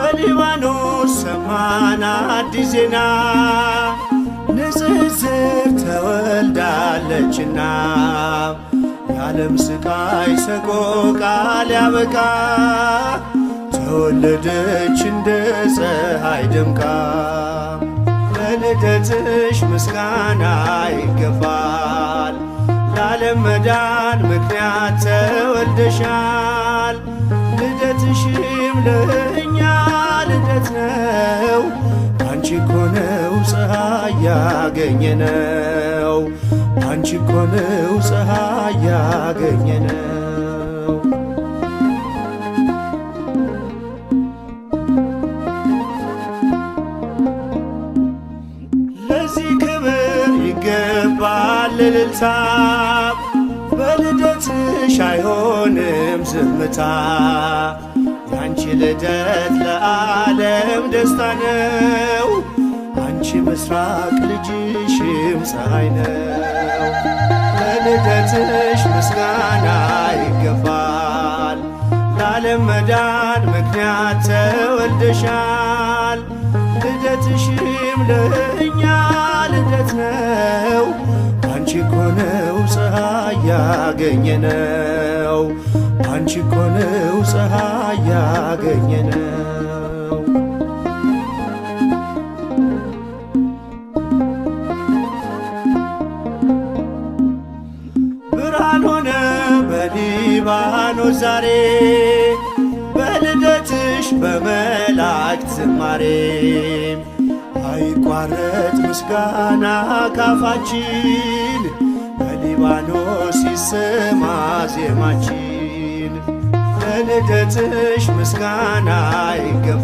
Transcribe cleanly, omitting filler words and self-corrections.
በሊባኖስ ሰማን አዲስ ዜና፣ ንጽጽር ተወልዳለችና፣ የዓለም ስቃይ ሰቆቃ ሊያበቃ ተወለደች እንደ ፀሐይ ደምቃ። ለልደትሽ ምስጋና ይገባል፣ ለዓለም መዳን ምክንያት ተወልደሻል። ልደትሽም ለእኛ ልደት ነው፣ አንቺ እኮ ነው ፀሐይ ያገኘነው፣ አንቺ እኮ ነው ፀሐይ ያገኘነው። ለዚህ ክብር ይገባል እልልታ፣ በልደትሽ አይሆንም ዝምታ። ያንቺ ልደት ለዓለም ደስታ ነው፣ አንቺ ምስራቅ ልጅሽም ፀሐይ ነው። ለልደትሽ ምስጋና ይገባል፣ ለዓለም መዳን ምክንያት ተወልደሻል። ልደትሽም ለእኛ ልደት ነው፣ አንቺ እኮ ነው ፀሐይ ያገኘነው፣ አንቺ እኮ ነው ፀሐይ ያገኘነው። ብርሃን ሆነ በሊባኖስ ዛሬ፣ በልደትሽ በመላእክት ዝማሬ። አይቋረጥ ምስጋና ካፋችን፣ በሊባኖስ ይሰማ ዜማችን። ለልደትሽ ምስጋና ይገባል።